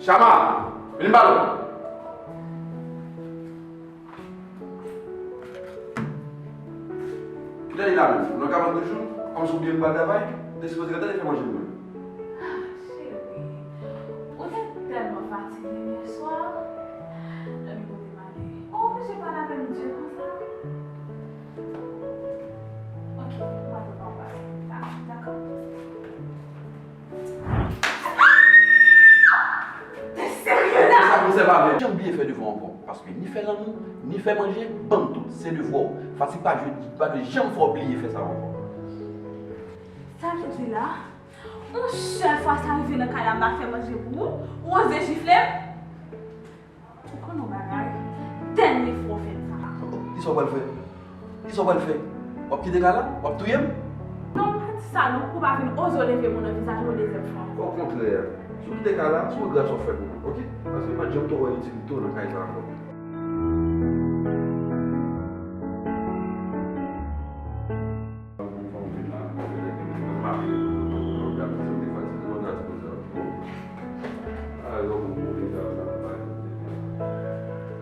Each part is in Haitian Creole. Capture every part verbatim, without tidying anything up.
Chama! Vini ba nou! Kilè li la menm? Ou nan kabann toujou? Kòmsi w byen pral travay? Ou te sipoze gentan fè manje pou mwen. Ah, cheri, ou te tèlman fatige yè swa. Lè m pote m ale. Ou oblije pale avè m dye konsa? Ok, m pral pran w pase. Dakò? Te serye la? Sa pou sèv avè. Janm bliye fè devwa ankò. Paske ni fè lanmou, ni fè manje, ban m tout. Se devwa w. Fatig pa jwe, pa dwe janm fè w bliye fè sa ankò. Sa vle di la, yon sèl fwa sa rive nan kay la, m pa fè manje pou ou, ou oze jifle m? Ou konn yon bagay? Dènye fwa w fè m sa. Kisa w pral fè? Kisa w pral fè? W ap kite kay la? W ap touye m? Non, m pa di sa non, pou w pa vin oze leve men w nan vizaj mwen dezyèm fwa. Okontrè, si w kite kay la, se yon gras w ap fè pou mwen, oke? Paske m pa t janm twò wè itilite w nan kay sa ankò.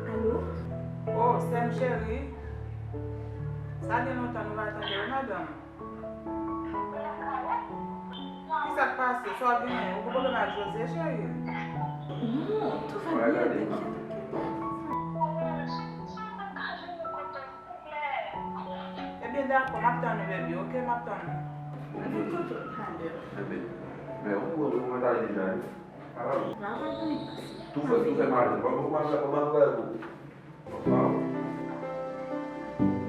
Alo? Oh, sè m cheri. Sa gen lontan nou pa tande, wi, madanm. Kisa k pase? Sa w genyen? Ou gen pwoblèm ak Jose, cheri? Non, tout va bien, t'inquiète, t'inquiète. Ebyen, dakò, m ap tann ou, baby, oke? M ap tann ou. Ebyen, men ou, ou, ou, mwen t ale deja, wi. Ala, wi. Tou fè, tou fè malen. Ou pa, ou pa, ou pa, ou pa, ou pa, ou pa, ou pa.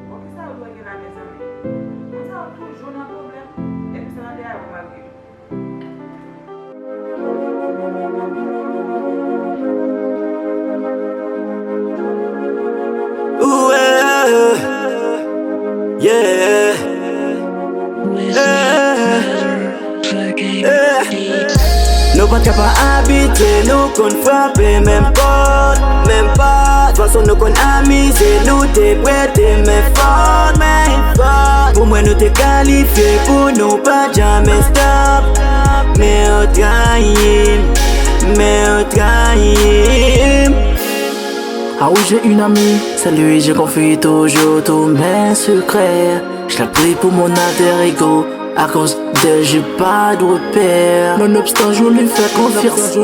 Bon, kisa yo dwe gen la, mezanmi? Moun sa yo toujou nan pwoblèm, epi se nan dèyè yo malgre yo. Ooh, yeah. Yeah. Yeah. Yeah. Nou pa t ka pa abitye, nou konn frape menm pòt, menm pòt. Fason nou konn amize, nou te prete men fòt, men fòt. Pou mwen nou te kalifye pou nou pa janmen stop. Men yo trayi m, men yo trayi m. Ah oui, j'ai une amie, c'est lui, je confie toujours tous mes secrets. Je la pris pour mon alter ego, à cause d'elle, j'ai pas de repère. Nonobstan, je lui fais confiance.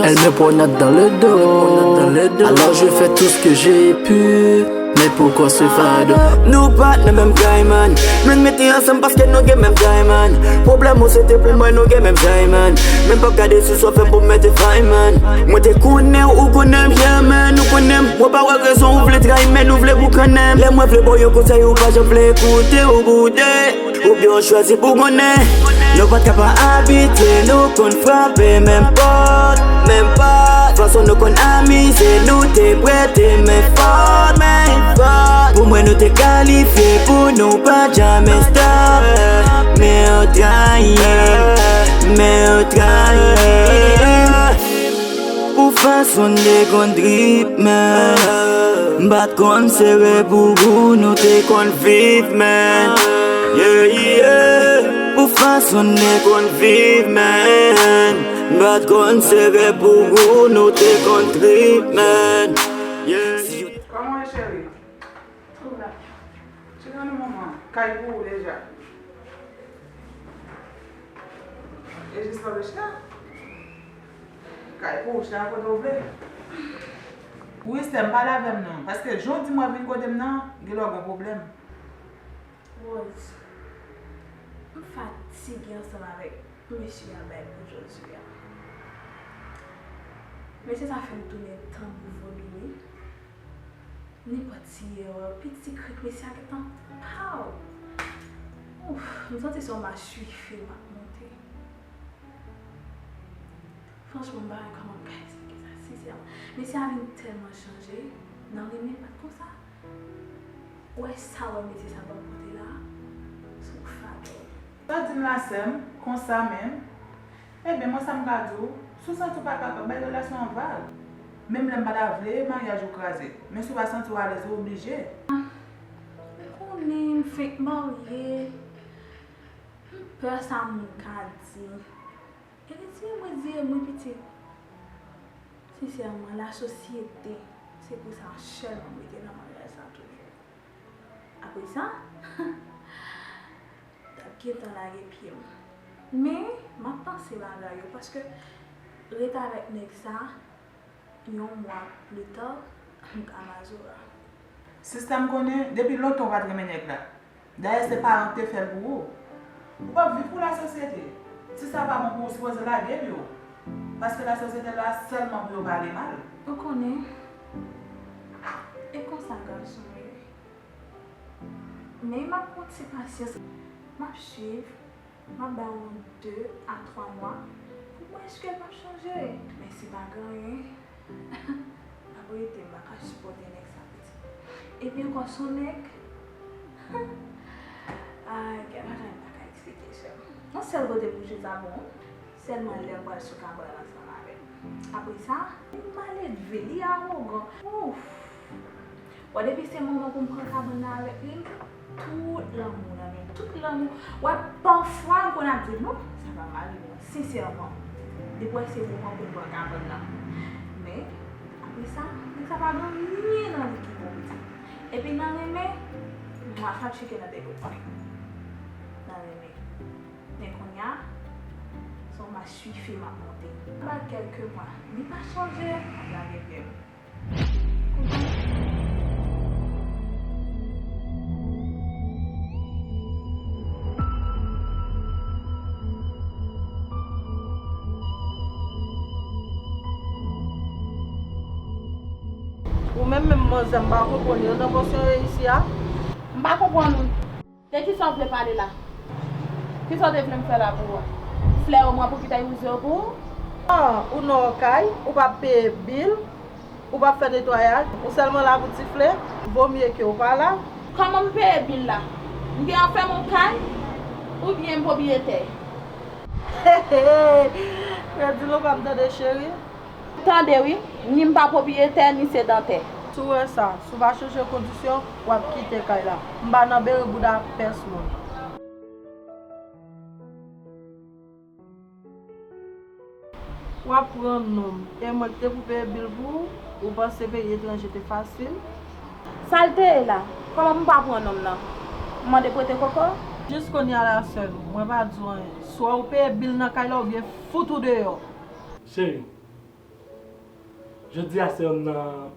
Elle me poignarde dans le dos. Alors je fais tout ce que j'ai pu. Men poukwa se fado? Nou pa t nan menm kay, man. Nou mete ansanm paske nou gen menm kay, man. Pwoblèm ou se te pou mwen, nou gen menm kay, man. Men p ap gade sou sa w fè m pou m mete fay, man. Mwen te konnen w, ou konnen m, yeah, man. Ou konnen m, mwen pa wè rezon ou vle trayi m, men ou vle boukannen m. Lè mwen vle ba w yon konsèy, ou pa janm vle koute, ou boude. Oubyen w chwazi bougonnen. Nou pa t ka pa abitye, nou konn frape menm pòt, menm pòt. Fason nou konn amize, nou te prete men fòt, men fòt. Pou mwen nou te kalifye pou nou pa janmen stop. Men yo trayi m, men yo trayi m. Pou fason n te konn trip, men m pa t konn se rèv pou ou nou te konn viv, men. Yeah, yeah. Pou fason n te konn viv, men m pa t konn se rèv pou ou nou te konn trip, men. Yeah. Kòman w ye, cheri? Chita non, manman. Kay pou ou deja. E jis lò w chita. Kay pou ou, chita kote w vle. Wi, sè m, pale avè m non. Paske jan w di m w ap vin kote m nan, gen lè w gen pwoblèm. Rose, m fatige ansanm avèk mesye a bay pou Josué a. Mesye sa fè m tounen tanbou vodou, wi. Nenpòt ti erè, piti krik, mesye a gentan, pow! Ouf, m santi se yon mach wifi m ap monte. Franchman, m pa wè kòman m ka eksplike sa, sensèman. Mesye a vin tèlman chanje, nan renmen pa t konsa. Ou wè sa w wè mesye sa ap pote la, se yon fado. Sa w di m la, sè m, konsa menm? Ebyen, mwen sa m ka di w, si w santi w pa kapab, bay relasyon an vag. Menm lè m pa ta vle, maryaj ou kraze. Men si w pa santi w alèz, ou oblije. Ou konnen m fenk marye. M pè sa moun ka di. E retire mwen di e mwen pitit. Sensèman, lasosyete, se pou sa sèlman m rete nan maryaj sa toujou. Apre sa, m t ap gentan lage pye m. Men, m ap panse bagay yo, paske ret avèk nèg sa, yon mwa pli ta, m ka mazora. Sistè, m konnen, depi lontan w pa t renmen nèg la. Dayè, se paran w ki te fè l pou ou. Ou p ap viv pou lasosyete. Si sa pa bon pou ou, ou sipoze lage l yo. Paske lasosyete la sèlman pou yo pale mal. Ou konnen, e konsa gason ye. Men m ap pran ti pasyans. M ap swiv. M ap ba w de a twa mwa pou m wè èske l p ap chanje. Men si pa gen anyen, m ap rete, m pa ka sipòte nèg sa pitit. Epi ankò, s on nèg. Ay, gen bagay m pa ka eksplike, sè m. Yon sèl kote m bouje sa bon. Sèlman lè m pral sou kabrit ansanm avè l. Apre sa, li maledve, li awogan. Ouf! Bon, depi se moman pou m pran kabann nan avèk li, tout lanmou nan men, tout lanmou. Wè, pafwa m konn ap di, "Non, sa pa mari m non, sensèman." Depi wè se moman pou m pran kabann nan. Men, apre sa, nèg sa pa gen anyen nan li ki bon pou di. Epi nan renmen, mwa sa tcheke nan tèt ou. Nan renmen. Men kounye a, se yon maswife m ap monte. Ba kèlke mwa, li pa chanje, m ap lage pye m. Ou menm menm manzè, m pa konprann yo nan pòsyon yo isi a. M pa konprann ou. De kisa w vle pale la? Kisa w te vle m fè la pou ou a? Flè yo mwen pou ki ta wouze yo pou ou? Ah, ou nan yon kay, ou p ap peye bil, ou p ap fè netwayaj, ou sèlman la pou ti flè, vo mye ke w pa la. Kòman m peye bil la? M gen anfèm yon kay, oubyen m pwopriyetè? He he, redi l ankò m tande cheri. Tande wi, ni m pa pwopriyetè, ni sedantè. Si w wè sa, si w pa chanje kondisyon, w ap kite kay la. M pa nan bere bouda pèsonn. W ap pran non m, e mwen ki te pou peye bil pou ou, ou panse peyi etranje te fasil? Sa l te ye la? Kòman m pa pran non m nan? M mande prete koko? Jis kounye a la sèl, mwen pa di w anyen. Swa ou peye bil nan kay la oubyen fout ou deyò. Cheri, jodi a se youn nan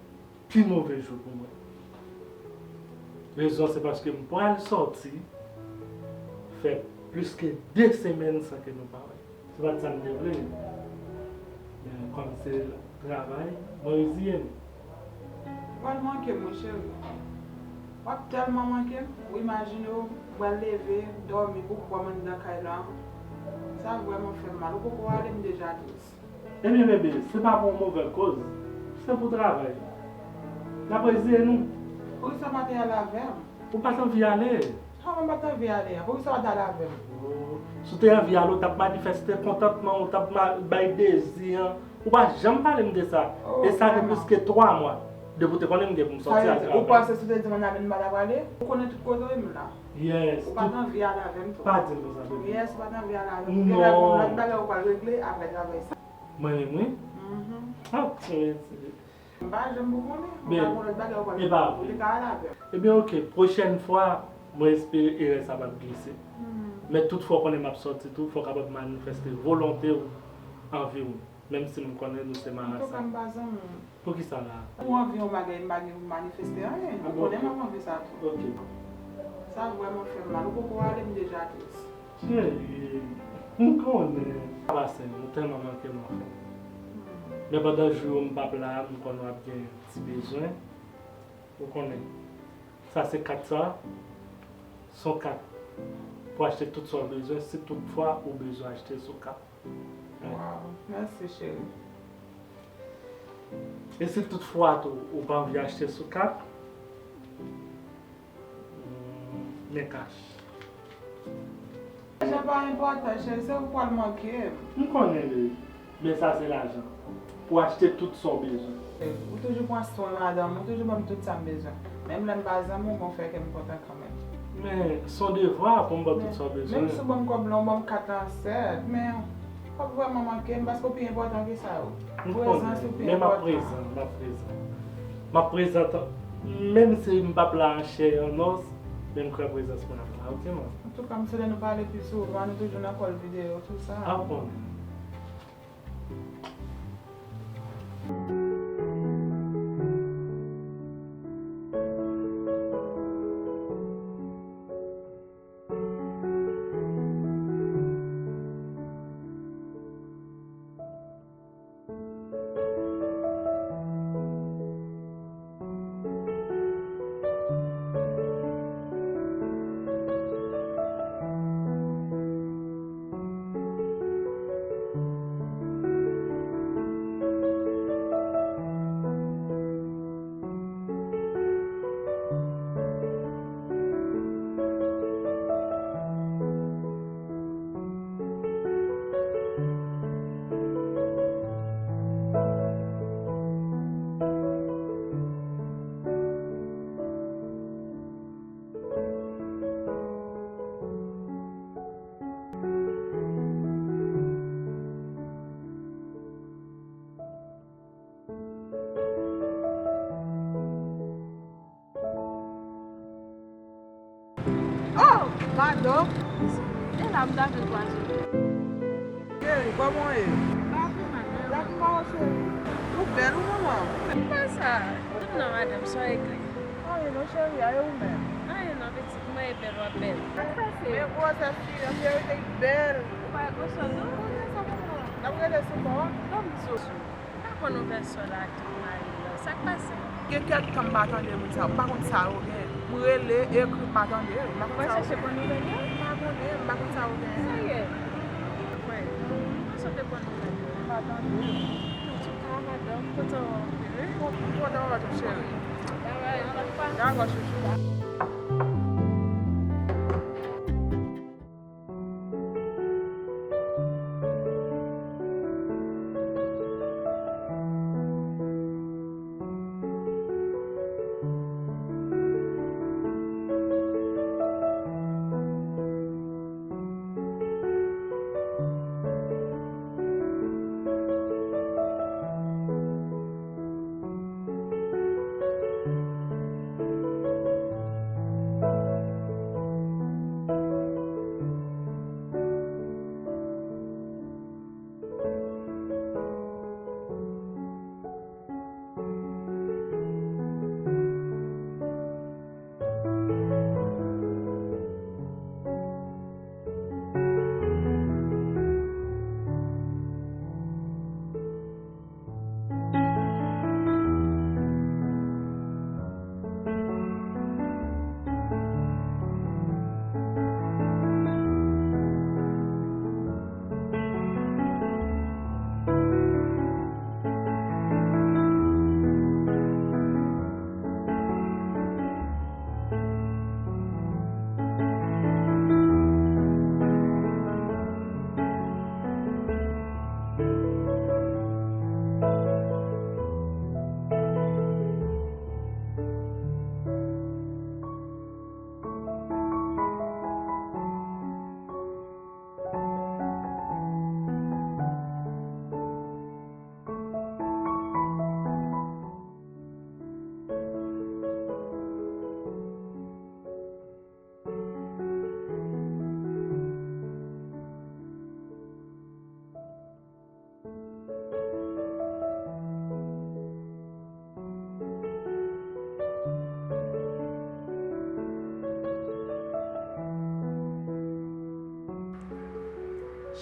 pi move jou pou mwen. Rezon se paske m pral sòti fè plis ke de semèn san ke nou pa wè. Se pa t sa m te vle. Men kòm se travay, mwen reziye m. Ou pral manke m wi cheri. W ap tèlman manke m, ou imajine w, m pral leve, dòmi pou kò m anndan kay la. Sa vrèman fè m mal. Ou poko ale, m deja tris. Ebyen bebe, se pa pou yon move koz, se pou travay. N ap reziye nou. Poukisa w pa te ale avè m? Ou pa t anvi ale. Kòman m pa t anvi ale a? Poukisa w pa t ale avè m? Oh, si w te anvi ale, ou t ap manifeste kontantman, ou t ap ma-, bay dezi an. Ou pa janm pale m de sa. Oh, e sa gen plis ke twa mwa. Depi w te konnen m gen pou m sòti al travay. Ou panse si w te di m ann ale, m pa t ap ale? Ou konnen tout kote w ye m la. Yes. Ou pa t anvi ale avè m tou. Pa di m konsa, bebe. Yes, ou pa t anvi ale avè m. Non. Gen lè gon lòt bagay ou pral regle apre travay sa. Mwen menm, wi. Mhm. Ah, tchè, tchè. M pa janm pou konnen. Ou pa gon lòt bagay ou pral regle. Li ka ale avè m. Ebyen, oke. Pwochèn fwa, mwen espere erè sa p ap glise. Hmm. Men tout fwa w konnen m ap sòti tou, fò w kapab manifeste volonte w, anvi w. Menm si m konnen nou se marasa. Antouka, m pa zanmi w. Poukisa la? Ou anvi yon bagay, m pa gen pou m manifeste anyen. Ou konnen m ap anvi sa tou. Ok. Sa vrèman fè m mal. Ou poko ale, m deja tris. Cheri, m konnen. Pa pase, ou tèlman manke m anfen. Men pandan jou yo m p ap la, m konnen w ap gen ti bezwen. Ou konnen. Sa se kat sa. Se yon kat pou achte tout sa w bezwen, si toutfwa ou bezwen achte sou kat. Waw, mèsi cheri. E si toutfwa tou ou pa anvi achte sou kat, mm, men kach. Lajan pa enpòtan, cheri, se ou k pral manke m. M konnen, bebe. Men sa se lajan pou achte tout sa w bezwen. Ou toujou pran swen madanm ou, ou toujou ban m tout sa m bezwen. Menm lè m pa zanmi w, bon, fè kè m kontan kanmenm. Men, se yon devwa pou m ba w tout sa w bezwen. Menm si w ban m kòb lan, w ban m kat lan, sèt, men Fòk vrèman manke m, paske w pi enpòtan ke sa yo. M konnen, prezans ou pi enpòtan. Men m ap prezan, m ap prezan. M ap prezan tan, menm si m p ap la an chè e an os, men m kwè prezans mwen ap la, oke, man? Antouka, m swete nou pale pi souvan, nou toujou nan kòl videyo, tou sa. A konnen. Oh, padon. E la m ta vin kwaze. Cheri, kòman w ye? M pa byen, madanm. Gad manman cheri. Ou bèl, wi, manman. Ki pa sa? Tout non, madanm, sa w regle? Anyen non, cheri, a e ou menm? Anyen non, pitit, mwen e bèl, w ap bèl. Sa k pase? Men gwosès fi an, cheri, te bèl. Ou pa gwosè non? Ou konnen sa, manman. N ap rele sou kò a. Ban m di w. Pa konn ouvè sò la ak tout mari la. Sa k pase? Gen kèk tan m pa tande moun sa yo, m pa konn sa yo gen. M rele, ekri, m pa tande yo, m pa konn sa yo gen. Ou pa chèche konn nouvèl yo? M pa konnen, m pa konn sa yo gen. Sa ye? Mwen, mwen sot te konn nouvèl yo. M pa tande yo. Antouka, madanm, m kontan wè w anpil, wi. M kontan wè w tou, cheri. Bye bye, yon lòt fwa. Dakò, chouchou.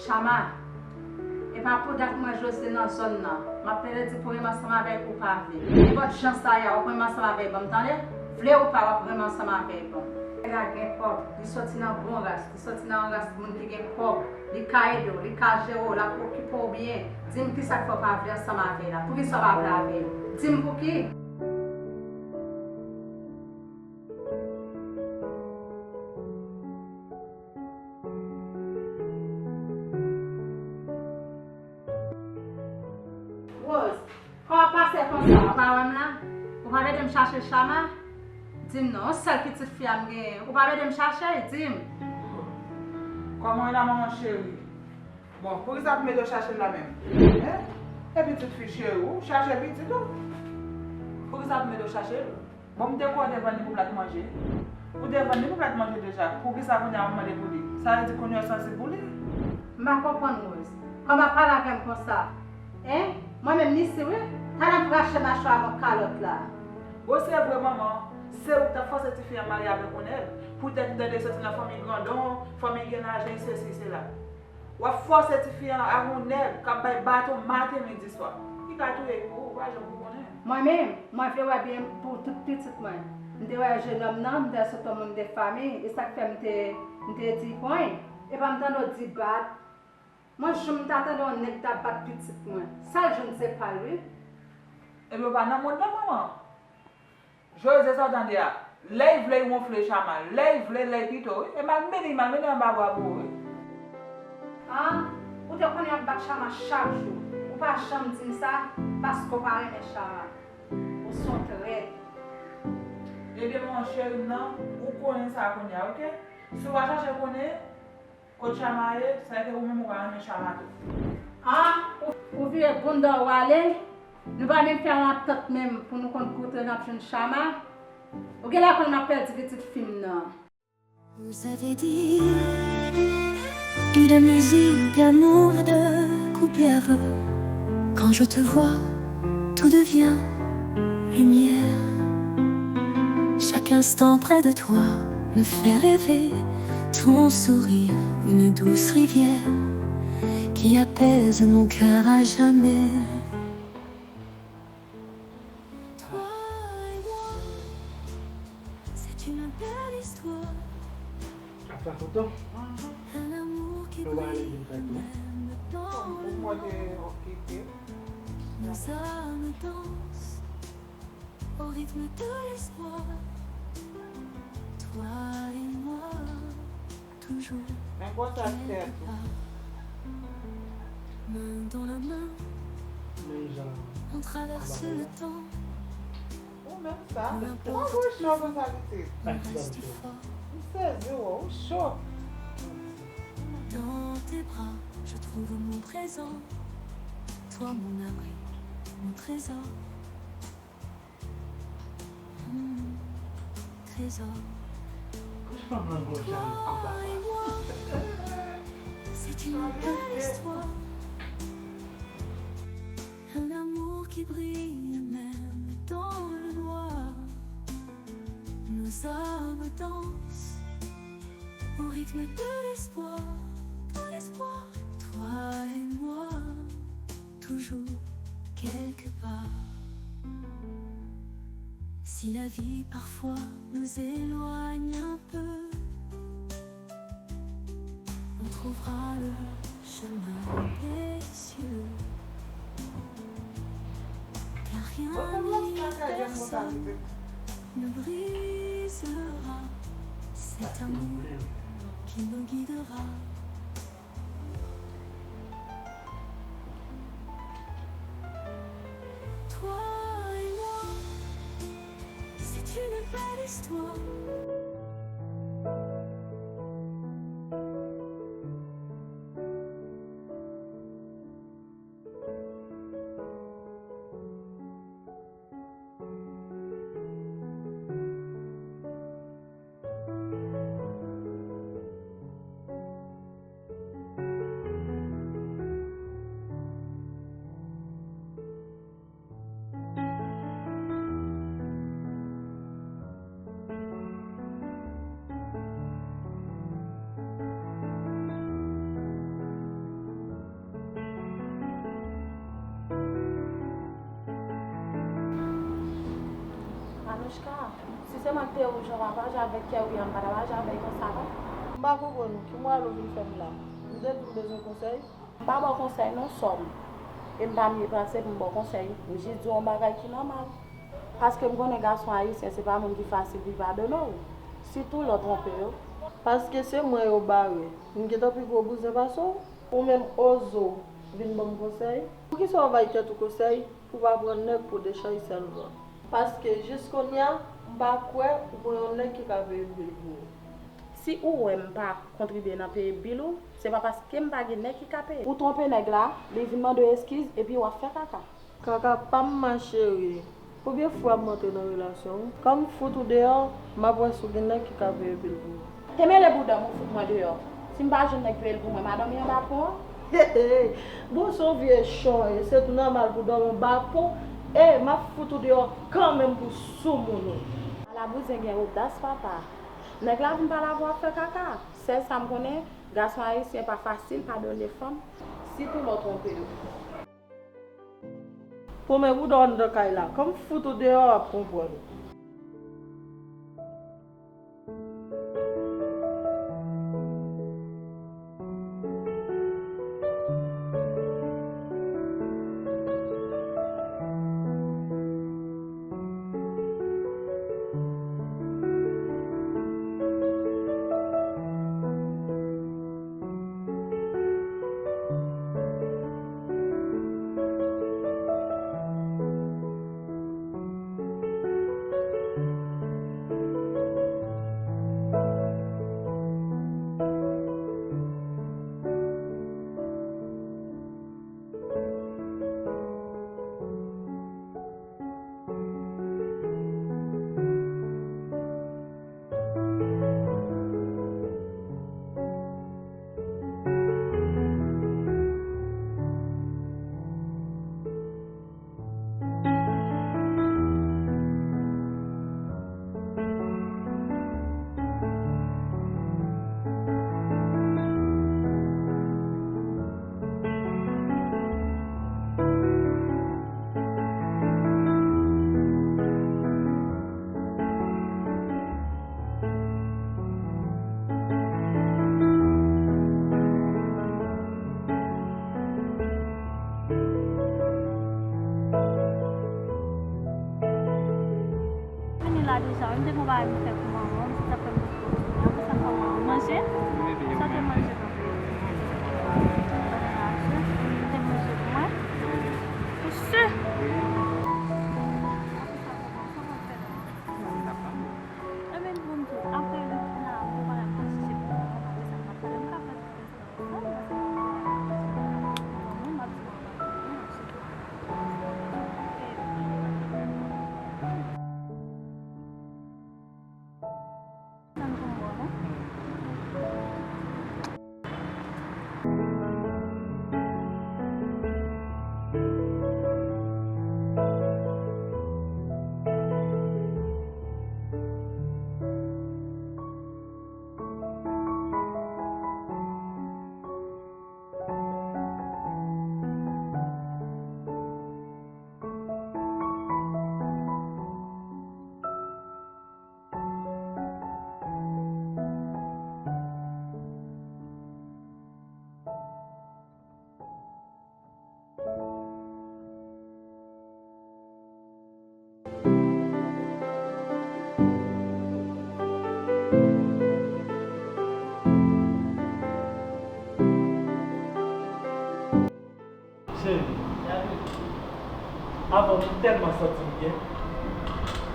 Chama, e pa pou dat m wè José nan zòn nan. M ap plede di pou renmen ansanm avè l, ou pa vle. Nenpòt jan sa ye a, w ap renmen ansanm avè l, ban m tande. Vle ou pa, w ap renmen ansanm avè l, ban m. Nèg la gen kòb, li soti nan bon ras. Li soti nan yon ras moun ki gen kòb, li ka ede w, li ka jere w, l ap okipe w byen. Di m kisa k fè w pa vle ansanm avè l la? Poukisa w pa vle avè l? Di m pouki? Rose, kòman w ap pase konsa? Ou pa wè m la? Ou p ap ede m chache Chama? Di m non, yon sèl pitit fi a m genyen. Ou p ap ede m chache l? Di m. Kòman w ye la, manman cheri? Bon, poukisa pou mete w chache l la menm? Hein? E pitit fi cheri w, chache pitit ou. Poukisa pou mete w chache l? Bon, m te kwè w te vann li pou plat manje. Ou te vann li pou plat manje deja. Poukisa kounye a w ap mande pou li? Sa vle di kounye a w sansib pou li? M pa konprann, Rose. Kòman w ap pale avè m konsa? Hein? Mwen menm m isi wi. Talè m rache machwa avè w kalòt la. Bon, se vre, manman. Se ou k t ap fòse tifi a marye avèk yon nèg. Poutèt m tande soti nan fanmi grandon, fanmi gen lajan, sesi, sela. W ap fòse tifi a ak yon nèg k ap bay baton maten, midi, swa. Li ka touye l pou ou, ou pa janm pou konnen. Mwen menm, mwen vle wè byen pou tout pitit mwen. M te wè jenòm nan, m te wè se t yon moun de fanmi, e sa k fè m te, m te di pwen. Epa m tande w di bat. Mwen, jou m ta tande yon nèg ta bat pitit mwen. Sa l jwenn se pa l wi. Ebyen, w pa nan mond lan, manman. Jozye, sa w tande a, lè l vle l wonfle Chama, lè l vle, lè l pito, wi. E malmennen, malmennen anba bwa pou ou, wi. Ah, ou te konnen y ap bat Chama chak jou. Ou pa janm di m sa, paske w pa renmen Chama. Ou se yon trèt. Ebyen, manman cheri m nan, ou konnen sa kounye a, oke? Si w pa chache konnen, Kot Chama ye, sa vle di ou menm ou pa renmen Chama tou. Ah, ou, ou vire bounda w ale, nou pa menm fè yon atant menm pou nou konn kote n ap jwenn Chama. Ou genlè konn m ap pèdi pitit fi m nan. Vous avez dit une musique d'amour et de coupure. Quand je te vois, tout devient lumière. Chaque instant près de toi me fait rêver. Ton sourire, une douce rivière qui apaise mon cœur à jamais. Toi et moi, c'est une belle histoire. Ap fè foto? Un amour qui brille même dans le noir. Nos âmes dansent au rythme de l'espoir. Toi et moi, toujours quelque part. Main dans la main, on traverse le temps. Ou menm sa, ou gwo cho konsa pitit. Reste fort. M sezi w, ou cho. Dans tes bras, je trouve mon présent. Toi, mon abri, mon trésor. Hmm, trésor. Toi et moi, c'est une belle histoire. Un amour qui brille même dans le noir. Nos âmes dansent au rythme de l'espoir, de l'espoir. Toi et moi, toujours quelque part. Si la vie parfois nous éloigne un peu, on trouvera le chemin des cieux. Car rien ni personne ne brisera cet amour qui nous guidera. Toi et moi, c'est une belle histoire. Anouchka, si se mwen ki te ou jan w ap aji avèk Kerry an, m pa t ap aji avè l konsa non. M pa konprann ou. Ki mwayen ou vin fè m la? M te di w m bezwen konsèy. M pa ba w konsèy non, sè m. E m pa mye plase pou m ba w konsèy. M jis di w yon bagay ki nòmal. Paske m konnen gason ayisyen se pa moun ki fasil pou l padone w. Sitou lè w twonpe yo. Paske se mwen yo bare. M gentan pi gwo bouzen pase w. Ou menm oze w vin ban m konsèy? Poukisa w bay tèt ou konsèy pou w pa pran nèg pou dechayi sèlman? Paske jis kounye a, m pa kwè ou pran yon nèg ki ka veye bil pou ou. Si ou wè m pa kontribye nan peye bil ou, se pa paske m pa gen nèg ki ka peye. Ou twonpe nèg la, li vin mande w eskiz, epi w ap fè kaka. Kaka pa m, ma chérie. Konbyen fwa m antre nan relasyon w? Kan m fout ou deyò, m ap wè si w gen nèg ki ka peye bil pou mwen. Te mele bouda m ou fout mwen deyò. Si m pa jwenn nèg peye l pou mwen, madanm li anba pon an? Bon, se yon vye chan w ye, se tou nòmal pou dòmi anba pon. E, m ap fout ou deyò kanmenm pou soumoun ou. Ala bouzen gen odas, papa. Nèg la vin pale avè w ap fè kaka. Sèl sa m konnen, gason ayisyen pa fasil padone fanm, sitou lè w twonpe yo. Pran men bouda w anndan kay la. Kan m fout ou deyò, w ap konprann. Vini la deja, wi, m te gon bagay pou fè pou manman m, se sa fè m te retounen. Apre sa, fò manman manje. Sa te manje kanpe? Ou te manje pou mwen? Ou si? Apre sa, fò manman, sa w ap fè la? Ebyen, bon, m tou, apre la, m te pale ak Francis, epi manman m, apre sa, m ap pale, m ka fè. Cheri, avan m tèlman santi m byen.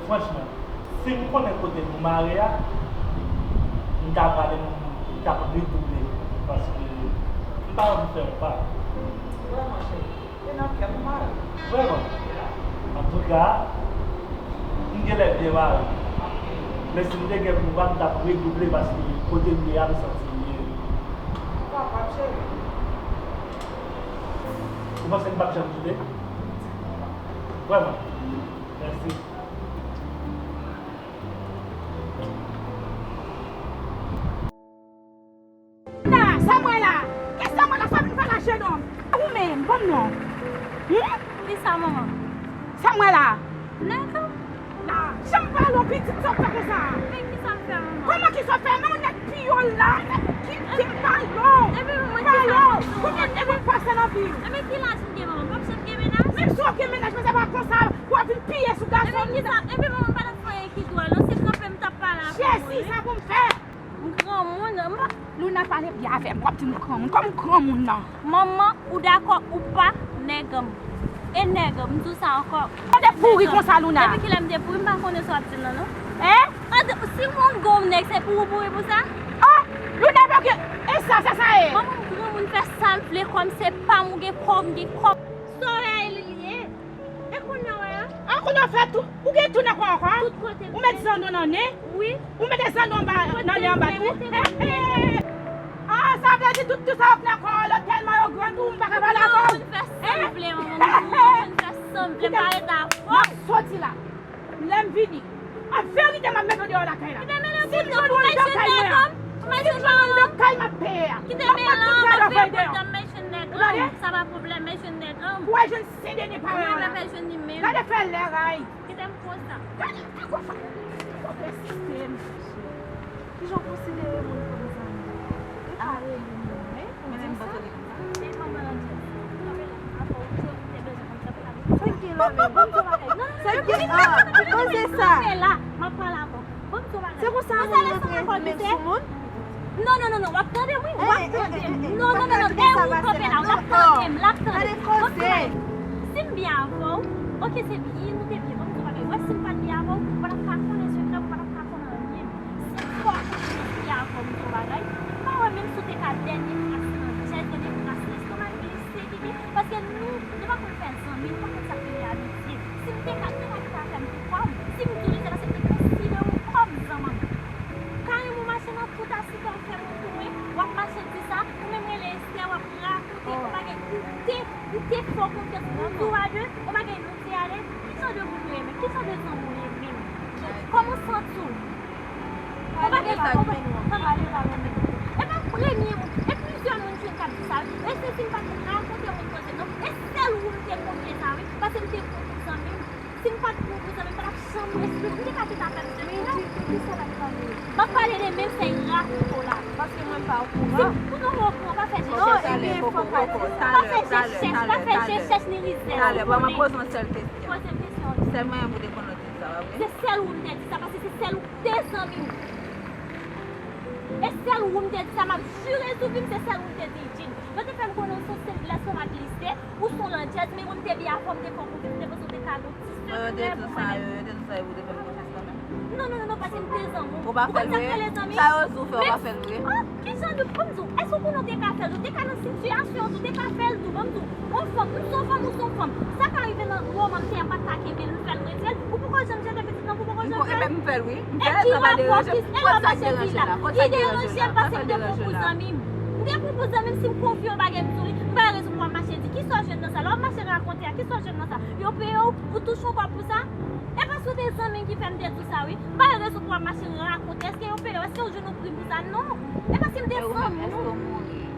Franchman, si m konnen kote nou mare a, m ta prale, m t ap redouble, paske m pa janm fè yon pa. Vrèman, cheri, e nan kè m mal. Vrèman. Antouka, m genlè byen mare. Men si m te gen pouvwa, m t ap redouble, paske kote m ye a, m santi m byen. Ou kapab, cheri. Ou panse m p ap janm kite? Vrèman. Mèsi. Luna, sa m wè la? Kisa m wè la? Sa vin fè la, jenòm? Ou menm, ban m non. Hmm? Kisa, manman? Sa m wè la? Nèg la. Jan m pale w, pitit, sa w fè konsa? Men kisa m fè, manman? Kòman kisa w fè? Men yon nèg pi yo la, ki, ki pale w. Epi mwen, pale w. Konbyen nèg ou pase nan vi w? Epi ki laj m gen, manman? M p ap janm gen mennaj. Menm si w gen mennaj, men se pa konsa pou w ap vin piye sou gason. Epi kisa? Epi manman, m pa t ap fè anyen ki dwòl, non, se kanpe m t ap pale avè w. Jezi, sa pou m fè? M granmoun, m pa. Luna, pale byen avè m, w ap di m granmoun. Kòm ou granmoun nan? Manman, ou dakò ou pa, nèg m. E nèg m, m di w sa ankò. Ou te pouri konsa, Luna? Depi kilè m te pouri? M pa konnen sa w ap di m nan, non. Hein? An, si w konn gon nèg, se pou ou pouri pou sa? Gen kò, m gen kò. Sa w wè a, e li l ye. E kounye a w wè a? A, kounye a w fè tou. Ou gen tou nan kò ankò? Tout kote m. Ou met zanno nan nen? Wi. Ou mete zanno anba, nan nen anba tou? He, he. A, sa vle di tout, tout sa w ap nan kò a, lòt tèlman yo gran tou, m pa ka pale avè w. Non, moun fè sa m vle, manman. Non, moun fè sa m vle, m pa rete avè w. M ap soti la. Lè m vini, an verite, m ap mete w deyò lakay la. Si m jwenn ou anndan kay mwen an, si m jwenn ou anndan kay m ap peye a, m ap pran tout gadò fè deyò. Ou tande? Ou wè jwenn Sen Deni parèy w la. Gade fè lè ray. Gade fè konsa. Ou persiste, m chèche. Kijan w konsidere moun kòm zanmi? Ou pa rele moun, men, ou di m sa. Sa k gen la menm? Ban m di w bagay. Sa k gen la? Ki koze sa? M ap pale avè w. Ban m di w bagay. Se konsa moun rantre men sou moun? Non, non, non, non, w ap tande m, wi, w ap tande m. Non, non, non, non, e ou kanpe la, w ap tande m, l ap tande m. Ban m di w bagay. Si m byen avè w, oke, se byen, nou te byen, ban m di w bagay. Wè, si m pa t byen avè w, ou pa t ap ka konnen sekrè m, ou pa t ap ka konnen anyen. Si m fò konnen byen avè w, m di w bagay, m pa wè menm si w te ka dènye kras nan tèt, dènye kras nan lestomak li. Se ki gen, paske nou, nou pa konn fè zanmi, nou pa konn sa k rele amitye. Si m te ka, m te ka kite afè m pou kò m. Si m di w li, se paske m te konsidere w kòm zanmi m. Karim, ou mache nan tout asita, ou fè moun pou mwen, w ap mache di sa, ou menm rele Estè, w ap rakonte, ou pa gen, ou te, ou te fè w konfyans, m di w a de, ou pa gen nou te ale, ki jan de moun ou ye menm? Ki jan de zanmi ou ye menm? Ki, kòman w santi w? Ou pa gen pa konprann. Ann ale, pa renmen. E pa premye moun. E plizyè moun jwenn k ap di sa, wi. E se si m pa t rakonte moun koze non. E sèl ou m te konfye sa, wi. Paske m te pran pou zanmi m. Si m pa t pran pou zanmi m, m pa t ap janm respekte. M te ka kite afè m sou mwen. M ap pale de menm fèy rak ou la. Paske mwen pa okouran. Si ou pa okouran, pa fè jechèch. Non, ebyen, fòk pa di sa. Pa fè jechèch, pa fè jechèch ni rizèz. Talè, talè, ban mwen poze yon sèl kesyon. Poze m kesyon. Sèl mwen pou te konn Se sèl ou m te di sa, paske se sèl ou te zanmi m. E sèl ou m te di sa, m ap jire sou vi m, se sèl ou m te di, Jean. Yo te fè m konnen ou se yon lestomak glise, ou se yon landjèz, men mwen m te byen avè w, m te fè w konfyans, m te panse w te ka gon ti sekrè pou mwen. Yo te di sa, yo te di sa, yo te fè m konfyans kanmenm. Non, non, non, non, paske m te zanmi w. Ou pa fè l vre? Sa yo di w fè, ou pa fè l vre? Ah, ki jan de, ban m di w, èske ou konnen w te ka fè l tou? Ou te ka nan sitiyasyon an tou, ou te ka fè l tou, ban m di w. Yon fanm, m se yon fanm, ou se yon fanm. Sa ka rive nan moman m te an pa t ka kenbe l, m fè l retire l. Ou poko janm jete pitit nan, ou poko janm fè l. Ebyen, m fè l, wi. M fè l, sa pa deranje m. Kot sa k deranje la? Kot sa k deranje la? Sa k deranje la? M te pran pou zanmi m. M te pran pou zanmi m, si m konfye yon bagay m sou li, m pa gen rezon pou w ap mache di, kisa w jwenn nan sa? Lè w ap mache rakonte a, kisa w jwenn nan sa? Yo peye w, ou touche yon kòb pou sa? E paske w te zanmi m ki fè m te di w sa, wi. M pa gen rezon pou w ap mache rakonte. Èske yo peye w? Èske w jwenn yon prim pou sa? Non. E paske m te zanmi w.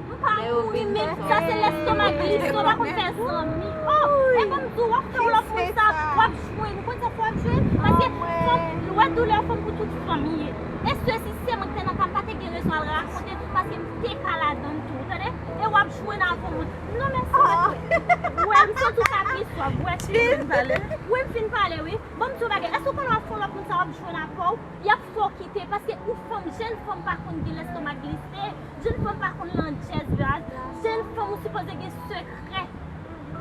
M pa mouri, men sa se lestomak glise, ou pa konn fè zanmi. Oh, e ban m di w, w ap fè yon lòt moun sa, w ap jwenn. Ou konn sa fò w ap jwenn? Paske fanm, ou wè doulè fanm pou tout fanm li ye. E se si se mwen ki te nan ka m, pa te gen rezon al rakonte, paske m te ka ladan l tou, ou tande? E w ap jwenn avè w. Non, mèsi, mèt. Wè, m santi w ka pi swaf, bwè ti. Wi, m fin pale, wi. Ban m di w bagay, èske w konnen w ap fè yon lòt moun sa, w ap jwenn avè w? Y ap fè w kite, paske ou fanm, jèn fanm pa konn gen lestomak glise, jèn fanm pa konn landjèz, baz. Jèn fanm ou sipoze gen sekrè.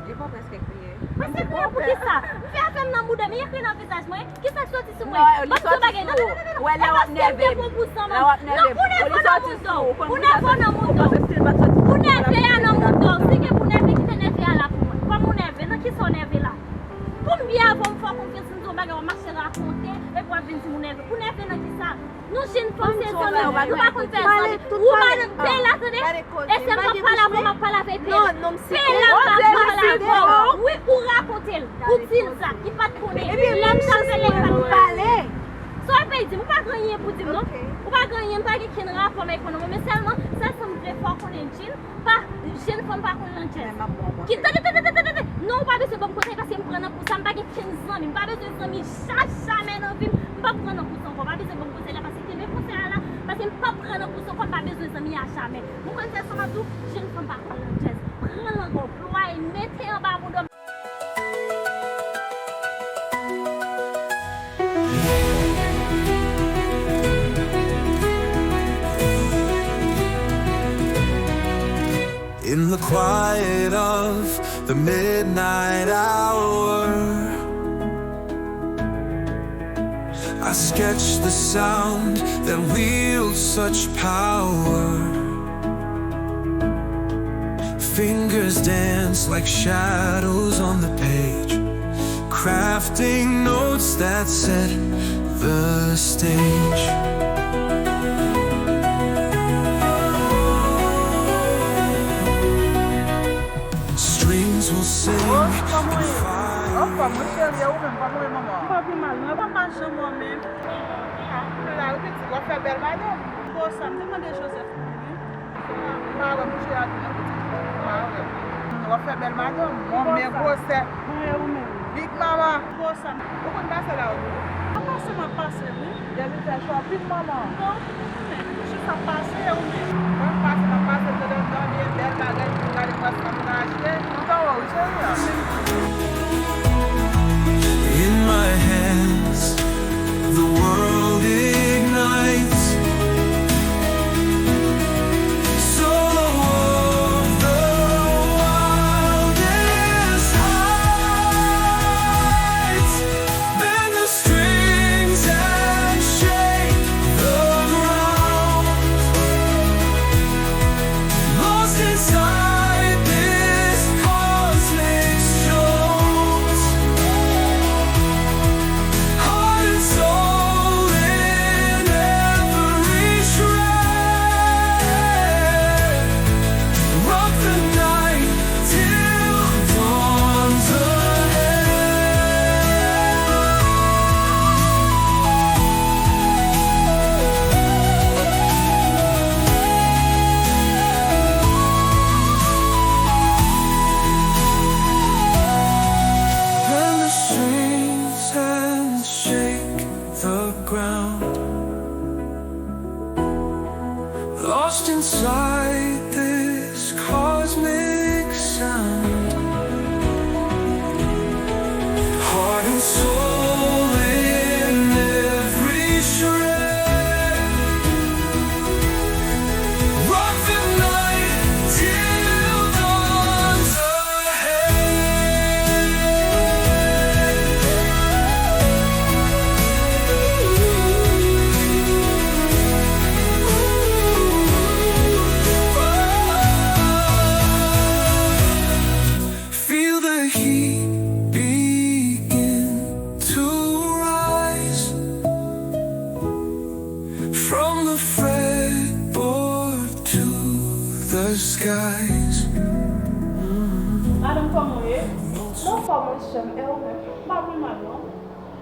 Li pa prèske kriye. Prèske kriye pou kisa? M fè afè m nan bouda m, li ekri nan vizaj mwen. Kisa k soti sou mwen? Non, li soti sou ou. Wè, lè w ap nève m. Lè w ap nève m. Ou li soti sou ou. Ou nève nan moun do. Ou nève a nan moun do. Si gen pou nève, kite nève a la pou mwen. Kòman ou nève? Nan kisa w nève la? Pou m byen avè w, m fè w konfyans, m di w bagay, w ap mache rakonte, epi w ap vin di m ou nève. Ou nève nan kisa? Nou jèn fanm se zanmi, nou pa konn fè zanmi. Ou pa nan pè la, tande? E sèl m ap pale avè w, m ap pale avè pè la. Pè la m ap pale avè w. Wi, ou rakonte l. Ou di l sa, li pa t konnen. Lè m t ap fè l, li pa t konnen. Sa w ap di m, ou pa gen anyen pou di m, non. Ou pa gen anyen, m pa gen kenn rapò m avèk ou, non. Men sèlman, sèl sa m vle fè w konnen, Jean, pa, jèn fanm pa konn landjèz. Ki, tande, tande, tande, tande. Non, ou pa bezwen ban m konsèy paske m pran nan kou sa, m pa gen kenn zanmi. M pa bezwen zanmi ja, jamè nan vi m. M p ap pran nan kou sa ankò. Pa bezwen ban m konsèy la paske kenbe konsèy la la, paske m p ap pran nan kou sa ankò, m pa bezwen zanmi a jamè. Ou konn sa m ap di w? Jèn fanm pa konn landjèz. Pran lang w, plwaye, mete anba bouda w. In the quiet of the midnight hour, I sketch the sound that wields such power. Fingers dance like shadows on the page, crafting notes that set the stage. Strings will sing. Oh, kòman ye? Oh, kòman, cheri, ou menm, kòman ye, manman? M pa pi mal, non. Mwen pa janm wè w menm. Ah, m la wi, pitit, w ap fè bèl madanm. Konsa, m te mande Joseph pou ou wi. M pa wè mouche a tou non, pitit. M pa wè. W ap fè bèl madanm. Bon, men gwosè. Mwen, ou menm. Big mama. Konsa. Ou konn pase la ou tou? M ap pase, m ap pase, wi. Gade sa, chwa pit manman. Non, ou menm. Jis ap pase, ou menm. Mwen pase, m ap pase, m tande m tande bèl bagay, m gade pwès mwen achte. M ta wè w, cheri. In my hands, the world ignites. Solo of the wildest heights. Bend the strings and shake the ground. Lost inside this cosmic show. Heart and soul in every shred. Rock the night till dawn's ahead. Then the strings and shake the ground. Lost inside this cosmic sound. Heart and soul in every shred. Rock the night till dawn's Feel the heat begin to rise from the fretboard to the skies. Madanm, kòman w ye? Mwen anfòm, wi, sè m. E ou menm? M pa pi mal, non.